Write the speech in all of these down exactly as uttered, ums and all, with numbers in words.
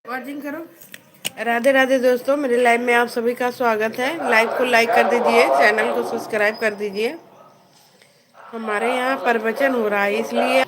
वॉचिंग करो। राधे राधे दोस्तों, मेरे लाइव में आप सभी का स्वागत है। लाइव को लाइक कर दीजिए, चैनल को सब्सक्राइब कर दीजिए। हमारे यहाँ प्रवचन हो रहा है, इसलिए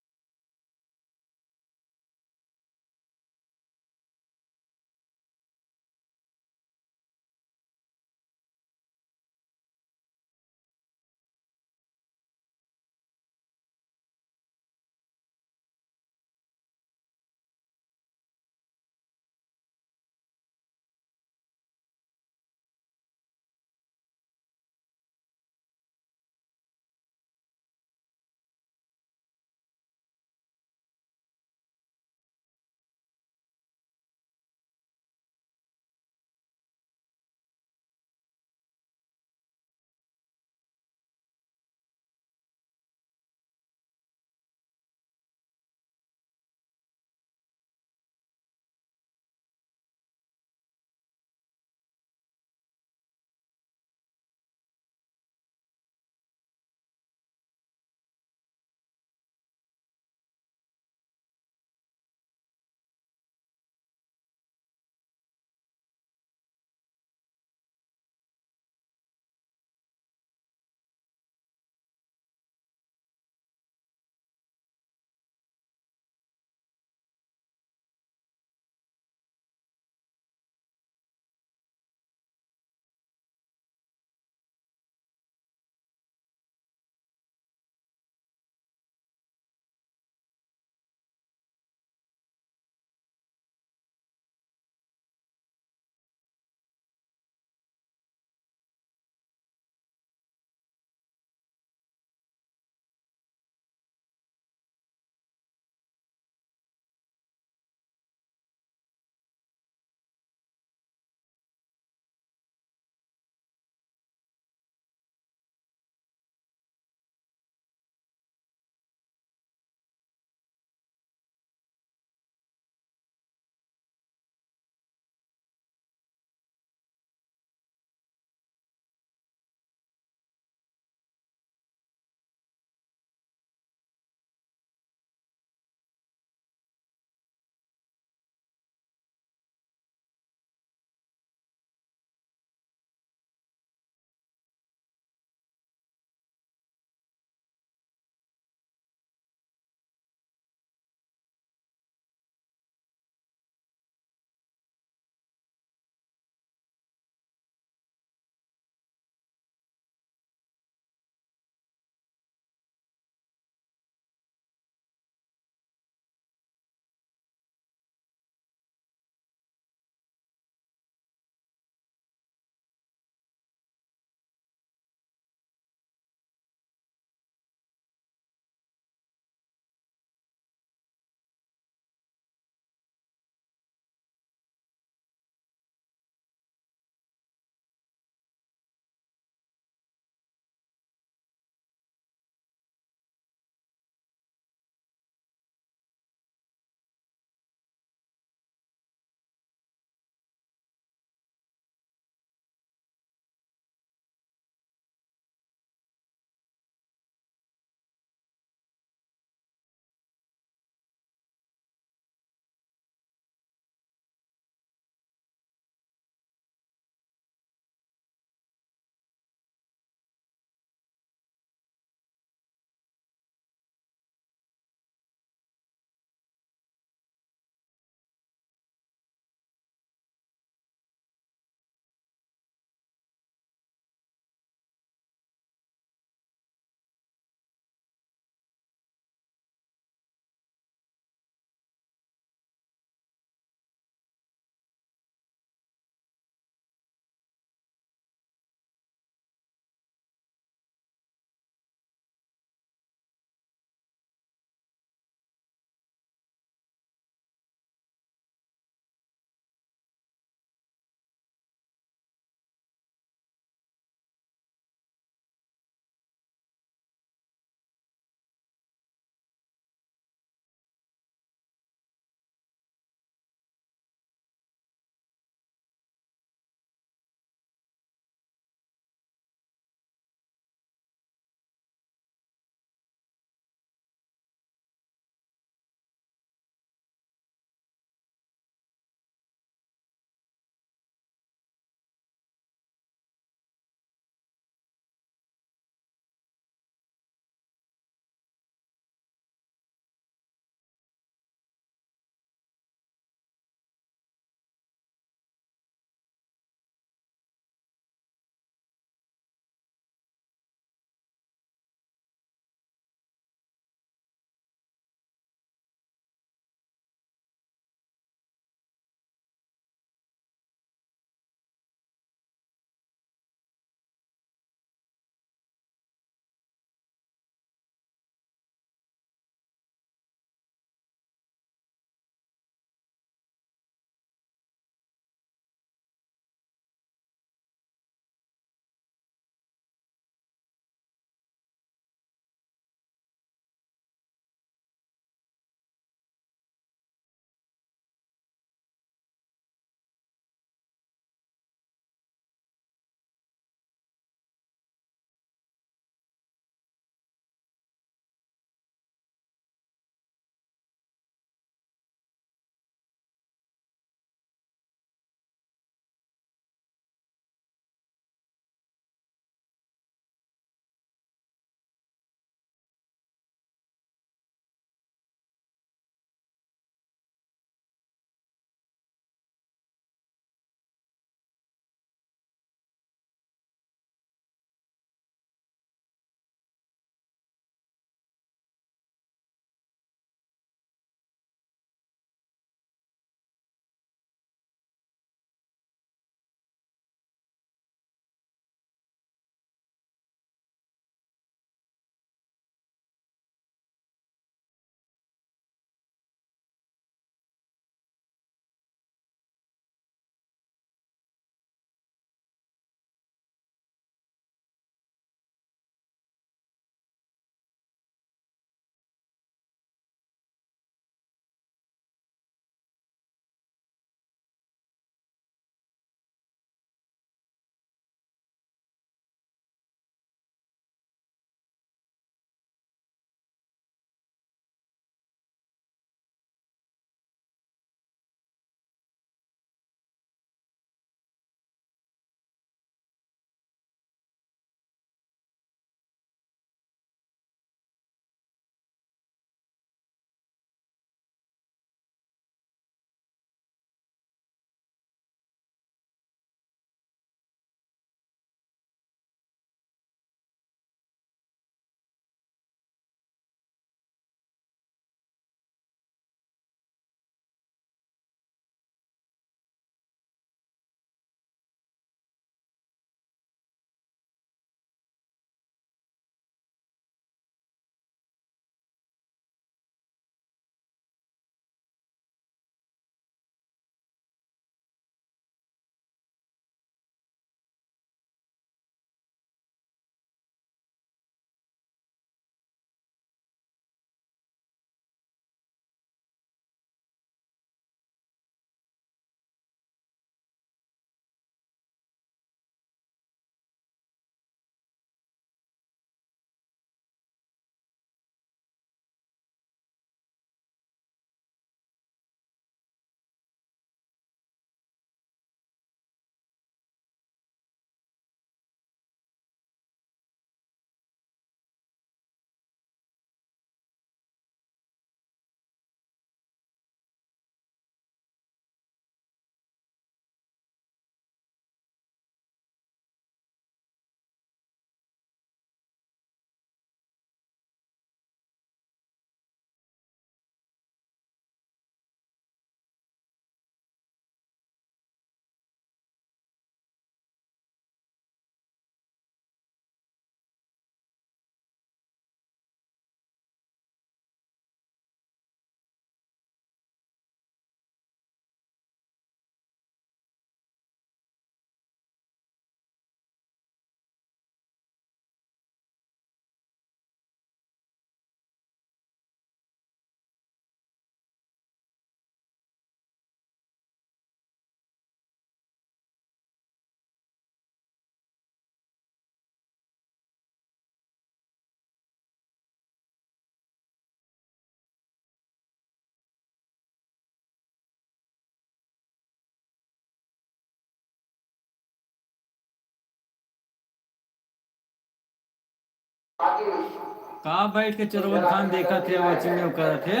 का बैठ के चोरवन खान देखत है, watching में करत है?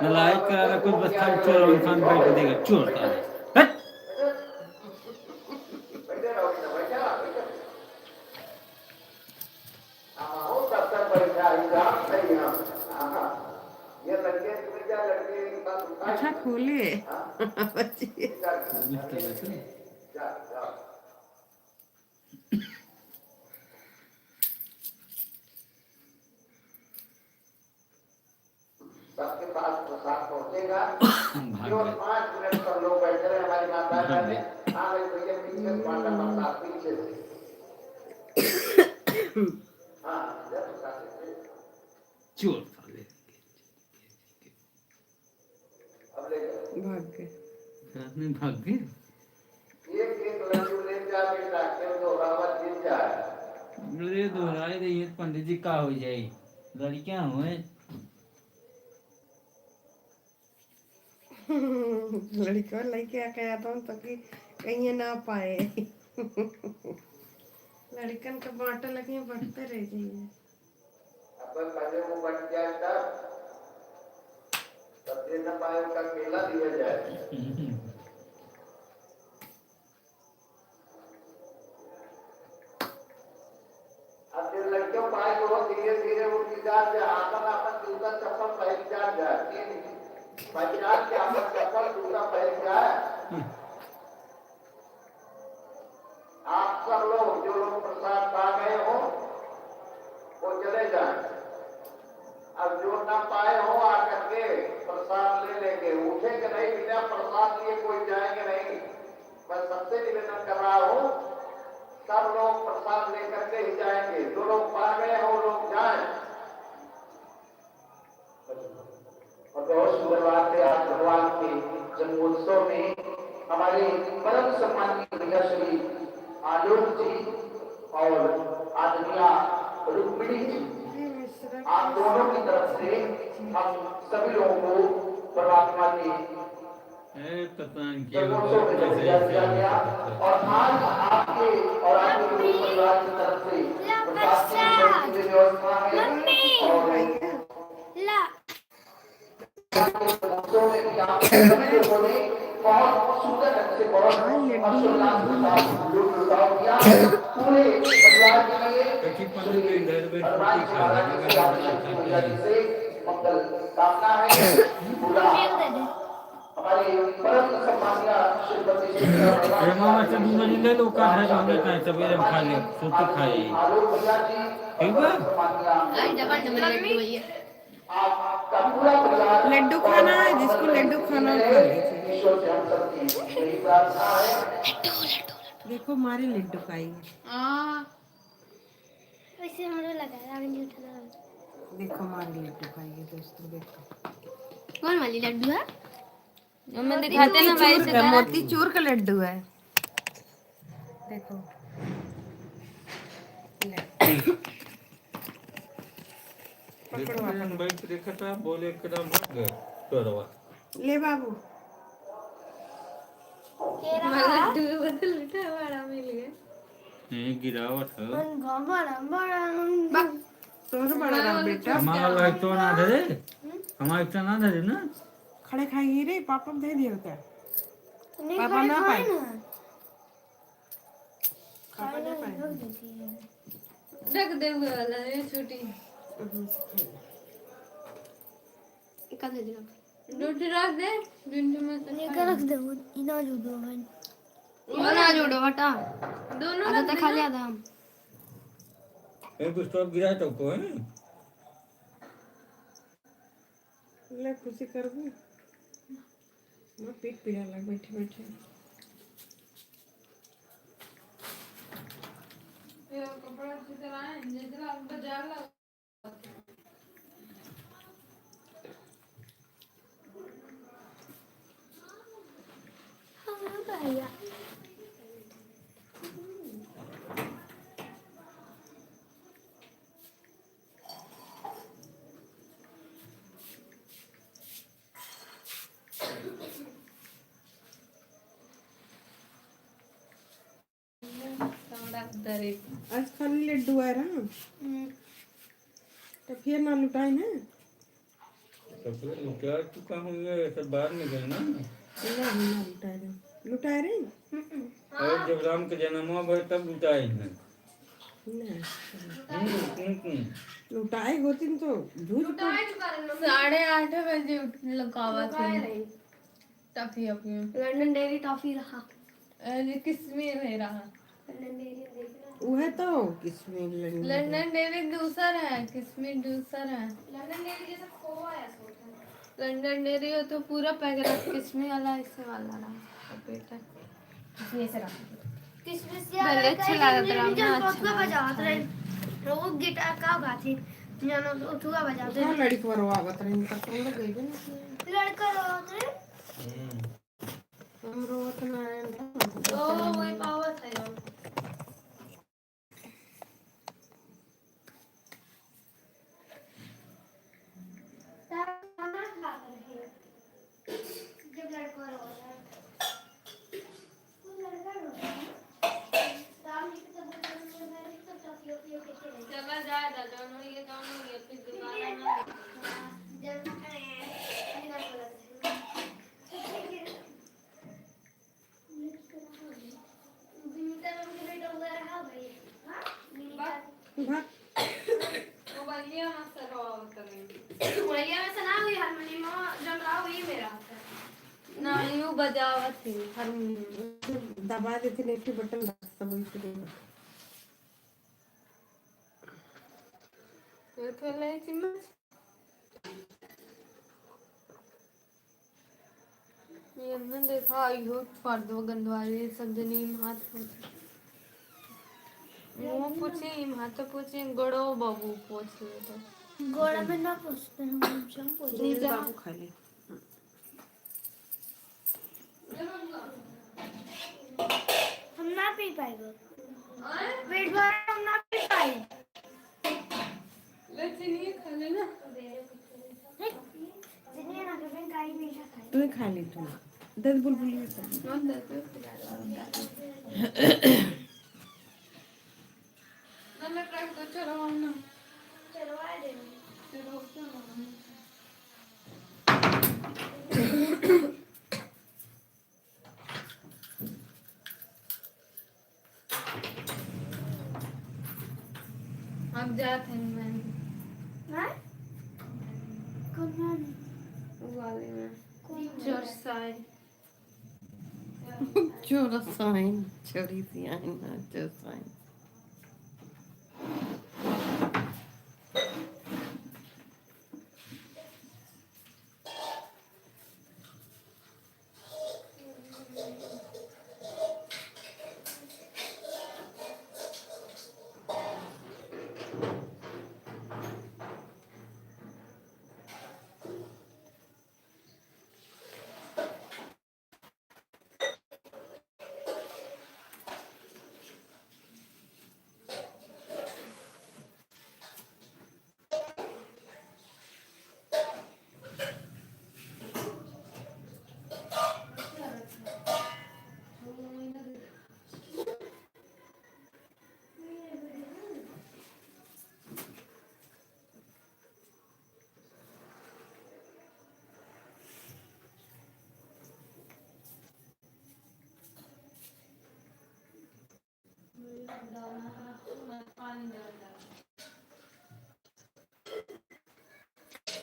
नलायक करा कुछ, बस खाली चोरवन खान बैठ के देखत, चोर साले। हट! अच्छा, खोले। सबके पास प्रसाद पहुंचेगा। भाग केवल गए। पाँच मिनट सब लोग बैठे रहे, हमारी माता भाग गए। आ गई भैया, पीछे से बांटा प्रसाद, पीछे से। हाँ, जय प्रसाद दीजिए। चोर साले। अब ले जाओ। भाग गए। रात में भाग गए। एक एक लड्डू ले जा बेटा, क्यों दोहरावा जीत जाए। ले दोहराए दे, ये पंडित जी का हो जाए, लड़कियां हुए। लड़का लड़के आके आता हूँ तो कि कहीं ना पाए। लड़कन का बाटल लगे बढ़ते रह जाइए। अपन पहले वो बन जाए तब, तब दे ना पाए, उसका केला दिया जाए। अब जो लड़कियों पाए वो धीरे धीरे उनकी जान जाए, आपन आपन जूता चप्पल पहन जान जाए, तीन पहचान के आपन चप्पल जूता पहन जाए। आप सब लोग, जो लोग प्रसाद पा गए हो, वो चले जाएं। अब जो ना पाए हो, आकर के प्रसाद ले लेंगे। उठेंगे नहीं, बिना प्रसाद लिए कोई जाएंगे नहीं। मैं सबसे निवेदन कर रहा हूँ, सब लोग प्रसाद लेकर के ही जाएंगे। जो लोग पा गए हो, लोग जाएं। और बहुत सुंदर बात है, आज भगवान के जन्मोत्सव में हमारे परम सम्माननीय भैया श्री आलोक जी और आदरणीय रुक्मिणी जी, आप दोनों की तरफ से हम सभी लोगों को परमात्मा के ए, पता नहीं क्या जन्मोत्सव में जन्मदिन दिया गया। और आज आपके और आपके पूरे परिवार की तरफ से प्रसाद की व्यवस्था है। और ला। ए, मामा, से दूध नहीं ले लो, का है, तो हमने खाए, सवेरे हम खा ले, सूती खाए। ठीक बा? लड्डू खाना है, जिसको लड्डू खाना है, खा लीजिए। लड्डू, लड्डू, लड्डू। देखो, मारे लड्डू खाई है। हाँ। वैसे हमरो लगा है, अभी नहीं उठा था। देखो, मारे लड्डू खाई है, दोस्तों, देखो। कौन वाली लड्डू है? हमें दिखाते ना भाई, मोतीचूर का, मोतीचूर का लड्डू है। देखो। ले। पकड़ो, देखो, पकड़ो। बैठ के देखा था, बोले एकदम भाग गए चोरवा। ले बाबू। लड्डू के बदल उठा, बड़ा मिल गया। ये गिरावट है। बड़ा, बड़ा। बा-, तोर बड़ा राम बेटा। हमारा लाइक तो ना धरे। हमारा इतना ना धरे ना। खड़े खाइए रे, पापा दे दिया होता है। नहीं, पापा खड़े ना खाए पाए। ना। पापा ना पाए। रख देती है। रख दे हुए वाला है, छोटी। निकाल दे दे। रोटी रख दे, दिन में तो नहीं, खा कर रख ले। दे, वो इना जो दो भाई। वो ना जोड़ो, हटा। दोनों आधा रख तो खा देना। लिया था हम। एक तो स्टोव गिरा तो को है। ले, खुशी करबू। मैं पीठ पीरा लग बैठे बैठे। ये कपड़ा अच्छी तरह है, जैसे ला-, बाजार ला-, हाँ, भैया। अरे। आज खाली लड्डू आए रहा। हम्म। तो फिर ना लुटाए ना। तो फिर लुटा चुका हूँ, ये सब बाद में गए ना। नहीं, ना लुटाए रहे। लुटाए रहे? हम्म। अरे, जब राम के जन्म हुआ भाई, तब लुटाए हैं। नहीं। हम्म, हम्म, हम्म। लुटाए होती तो झूठ बोल- लुटाए चुका रहे। साढ़े आठ बजे उठ, लुकावा लुकाए थी। रहे। टॉफी, टॉफी। लंदन डेयरी टॉफी रहा। अरे, किसमें रह रहा? लंदन डेयरी देख रहा। वह तो किसमें लंदन लंदन डेयरी दूसर है, किसमें दूसर है। लंदन डेयरी जैसे खोवा है, सोच। लंदन डेयरी हो तो पूरा पैक रहा, किसमें वाला ऐसे वाला रहा, पैकेट है। किसमें से रहा? किसमें से भले अच्छा लगा था, राम, जब अच्छा लगा बजावत था। रहे, वो गिटार का गाते, जानो, उठुआ बजावत रहे। लड़की बरवावत रहे, इनका कौन लोग गए थे? लड़का रोवत रहे। हम्म। हम रोवत ना आए ना। ओ, वही पावत है हम। खाना खात रहे। जब लड़का रोता है। वो लड़का रोता है। राम जी के सब बच्चों में सब टॉफी वॉफी लेके चले। चला जाए दा, जौन होइए, तौन होइए, फिर दोबारा ना। हाँ, जब, ये ना बोला था। विनीता मैम के बेटा हुआ रहा भाई। हाँ? विनीता। वाह। मोबाइलिया में से रहा होता नहीं। मोबाइलिया में से ना हुई, हारमोनियम जब रहा हुई मेरा होता। ना, यूं बजावत थी हारमोनियम। दबा देते नहीं, फिर बटन दबाता वही शुरू हुआ। ये तो ले चिम्मच। ये हमने देखा, आई हो पर्दो गंदवाले, सब जने इम हाथ पोछे। मुंह पोछे, इम हाथ पोछे, गोड़ो बाबू पोछ लेता। गोड़ा में ना पोछते हैं, हम सब पोछते हैं। बाबू खा ले। हम ना पी पाएगा। पेट भर हम ना पी पाए। ले चीनी खा लेना। चीनी ना खाए, काई मीठा खाए। तू ही खा ले तू। दस बुलबुली में खा। मत दे तू। ना, ना, रख दो, चलो हम ना। चलवा दे। चलो, चलो। अब जात हन मैं। हाँ? कौन वाली? वो वाली में। कौन वाली? चोरसाई। चोरसाई, छोड़ी सी आई ना, चोरसाई।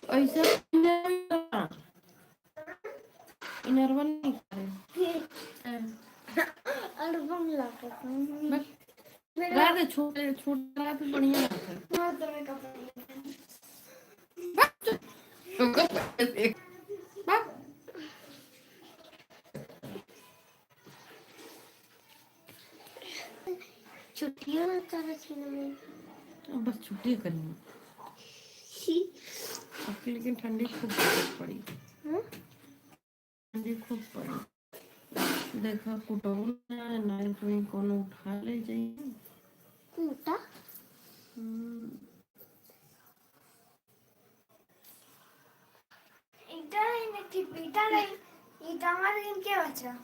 ऐसा इनरवन नहीं करे। अरबन लागत है। बस। मेरा रात है, छोटे, छोटे रात बढ़िया रहता है। हाँ, तो मैं कपड़े लेके आऊँ। बस। छुट्टियाँ ना करे छे ना मैं। अब बस छुट्टी करनी। छी। अब लेकिन ठंडी खूब पड़ी। हाँ? ठंडी खूब पड़ी। देखा, कुटौल ना, ना कोई कोनो उठा ले जाइए। कूटा? हम्म। ईटा नहीं, ठीक, ईटा नहीं। ईटा हमारे दिन के बचा।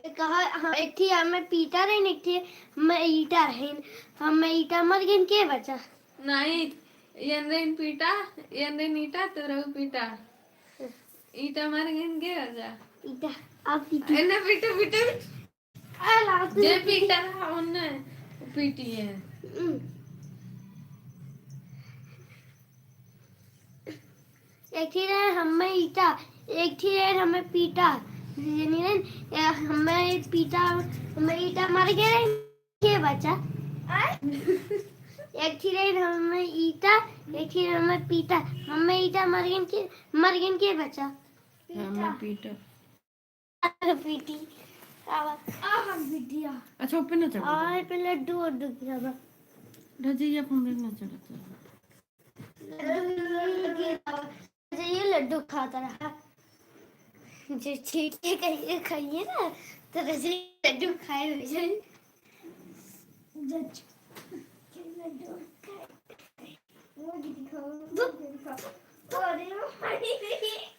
कहा, हाँ, एक थी हमें पीटा रही, एक थी हमें ईटा रही। हमें ईटा मर गई, के बचा? नहीं, एन रही पीटा, एन रही ईटा, तो रहू पीटा। ईटा मर गई, के बचा? ईटा, आप पीटी। एने पीटो, पीटो। आ, लाओ, तू जे पीटी। पीटा रहा, उन्ने पीटी है। हम्म। एक थी रहे हमें ईटा, एक थी रहे हमें पीटा। यानी रहे, या हमें पीटा, हमें ईटा मर गए रहे, के बचा? आय? एक थी रहे हमें ईटा, एक थी रहे हमें पीटा। हमें ईटा मर गए, के, मर गए, के बचा? हमें पीटा। पीटी। आवा। आ हम पीटिया। अच्छा, ऊपर ना चढ़ो। आय, पे लड्डू उड्डू गिरा बा। रजैया पर ना चढ़ो, चढ़ो। लड्डू गिरा बा। रजैया लड्डू खाता रहा। जो छीट के कहिए, खाइए ना, तो रजैया लड्डू खाए हो जाए। जज। लड्डू खाए। वो दीदी खाओ, वो दीदी खाओ। अरे भाई।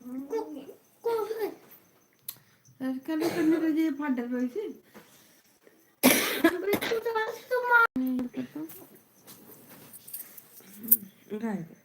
को-, को-, अरे, कल करने को ये फाड़ डर रही थी। बिट्टू तो आज तो मार। नहीं, ये पता। गाय।